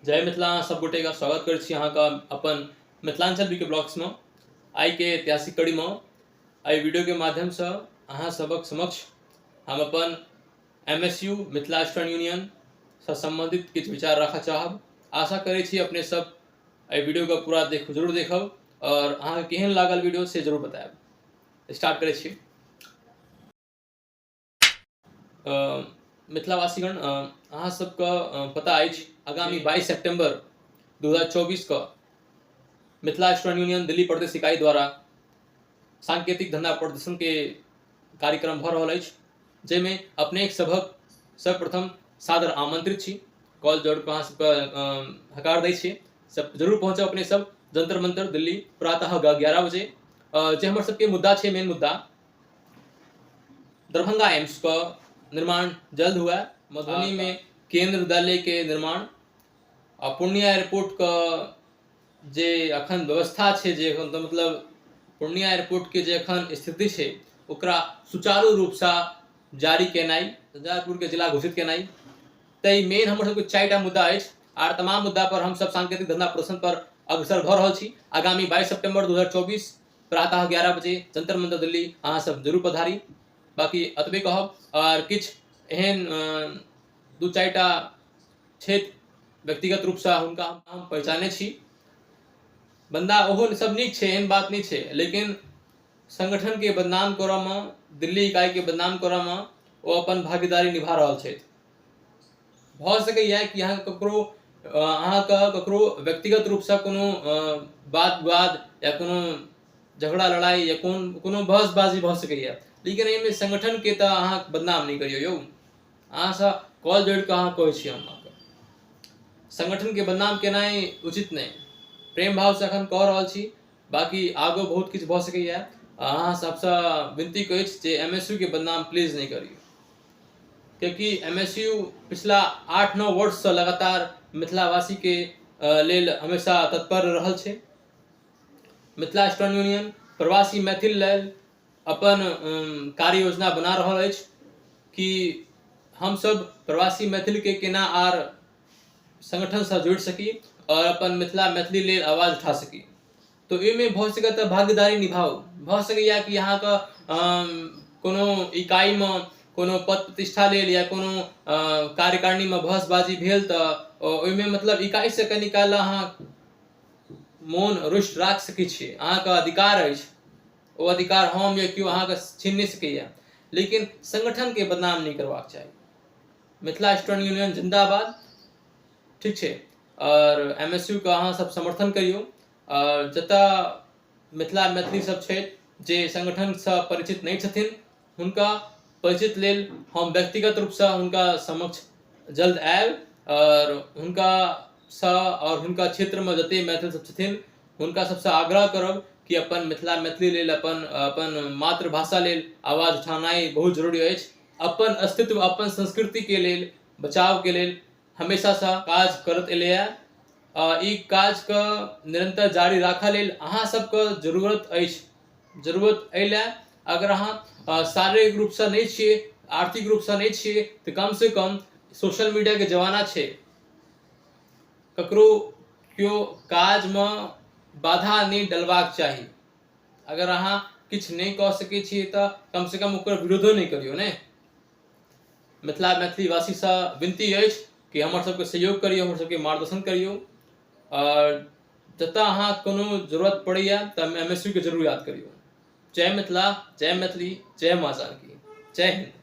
जय मिथिला। अहाँ सब गोटेके स्वागत करै छी अहाँके अपन मिथिलाञ्चल बीके ब्लॉग्समे। आइके ऐतिहासिक कड़ीमे एहि वीडियोके माध्यमसँ अहाँ सबक समक्ष हम अपन M S U Mithila student यूनियनसँ सम्बन्धित किछु विचार राखऽ चाहब। आशा करै छी अपने सब एहि वीडियोके पूरा देख जरूर देखब आओर अहाँके केहन लागल वीडियो से जरूर बतायब। स्टार्ट करै छी। मिथिलावासीगण, अहाँ सबके पता अछि आगामी 22 सेप्टेम्बर 2024 के मिथिला स्टूडेंट यूनियन दिल्ली प्रदेश इकाई द्वारा सांकेतिक धरना प्रदर्शन के कार्यक्रम भऽ रहल अछि, जाहिमे अपने सभक सर्वप्रथम सादर आमंत्रित छी। कॉल जोड़ कऽ अहाँ सबके हकार दै छी, सब जरूर पहुँचब अपने सब जंतर मंतर दिल्ली प्रातः 11 बजे। जे हमर सबके मुद्दा छै, मेन मुद्दा दरभंगा एम्स के निर्माण जल्द हुए, मधुबनी में केंद्र विद्यालय के निर्माण आ पूर्णिया एयरपोर्ट के जे अखन व्यवस्था छै, जे एखन तऽ मतलब पूर्णिया एयरपोर्ट के जे अखन स्थिति छै ओकरा सुचारू रूपसँ जारी केनाइ, झंझारपुर के जिला घोषित केनाइ। तऽ ई मेन हमर सबके चारिटा मुद्दा अछि आर तमाम मुद्दा पर हमसब सांकेतिक धरना प्रदर्शन पर अग्रसर भऽ रहल छी। आगामी 22 सेप्टेम्बर 2024 प्रातः 11 बजे जंतर मंतर दिल्ली अहाँ सब जरूर पधारी। बाकी एतबे कहब। आर किछु एहन दू चारिटा छथि व्यक्तिगत रूपसँ, हुनका हम पहचाने छी बन्दा, ओहो सब नीक छै, एहन बात नहि छै, लेकिन संगठनके बदनाम करऽमे, दिल्ली इकाइके बदनाम करऽमे ओ अपन भागीदारी निभा रहल छथि। भऽ सकैए कि अहाँ ककरो अहाँके ककरो व्यक्तिगत रूपसँ कोनो वाद विवाद या कोनो झगड़ा लड़ाइ या कोन कोनो बहसबाजी भऽ सकैए, लेकिन एहिमे संगठनके तऽ अहाँ बदनाम नहि करियौ यौ। अहाँसँ कॉल जोड़ि कऽ अहाँ कहै छी हम अहाँके, संगठनके बदनाम केनाइ उचित नहि। प्रेम भावसँ एखन कऽ रहल छी, बाँकी आगू बहुत किछु भऽ सकैए। अहाँ सबसँ विनती कहै छी जे एम एस यू के बदनाम प्लीज नहि करियौ, कियाकि एम एस यू पिछला 8-9 वर्षसँ लगातार मिथिलावासीके लेल हमेशा तत्पर रहल छै। मिथिला स्टूडेंट यूनियन प्रवासी मैथिल लेल अपन कार्य योजना बना रहल अछि कि हमसब प्रवासी मैथिलके केना आर संगठनसँ जोड़ि सकी आओर अपन मिथिला मैथिली लेल आवाज उठा सकी। तऽ ओहिमे भऽ सकत तऽ भागीदारी निभाउ। भऽ सकैए कि अहाँके कोनो इकाइमे कोनो पद प्रतिष्ठा लेल या कोनो कार्यकारिणीमे बहसबाजी भेल तऽ ओहिमे मतलब इकाइसँ कनि काल अहाँ मोन रुष्ट राखि सकै छियै, अहाँके अधिकार अछि, ओ अधिकार हम या केओ अहाँके छीन नहि सकैए, लेकिन संगठनके बदनाम नहि करबाक चाही। मिथिला स्टूडेंट यूनियन जिन्दाबाद। ठीक छै, आओर एम एस यू के अहाँ सब समर्थन करियौ। आओर जतऽ मिथिला मैथिली सब छथि जे संगठनसँ परिचित नहि छथिन, हुनका परिचित लेल हम व्यक्तिगत रूपसँ हुनका समक्ष जल्द आयब आओर हुनकासँ आओर हुनका क्षेत्रमे जते मैथिल सब छथिन हुनका सबसँ आग्रह करब कि अपन मिथिला मैथिली लेल, अपन अपन मातृभाषा लेल आवाज उठानाइ बहुत जरूरी अछि। अपन अस्तित्व, अपन संस्कृतिके लेल बचावके लेल हमेशासँ काज करैत एलैए। ई काजके निरन्तर जारी राखऽ लेल अहाँ सबके जरूरत अछि। जरूरत एहि लए, अगर अहाँ शारीरिक रूपसँ नहि छियै, आर्थिक रूपसँ नहि छियै, तऽ कमसँ कम सोशल मीडियाके जमाना छै, ककरो केओ काजमे बाधा नहि डलबाक चाही। अगर अहाँ किछु नहि कऽ सकै छियै तऽ कमसँ कम ओकर विरोधो नहि करियौ ने। मिथिला मैथिलीवासीसँ विनती अछि कि हमर सबके सहयोग करियौ, हमर सबके मार्गदर्शन करियौ। आओर जतऽ अहाँ कोनो जरूरत पड़ैए तऽ एम एस यू के जरूर याद करियौ। जय मिथिला, जय मैथिली, जय माँ जानकी, जय हिन्द।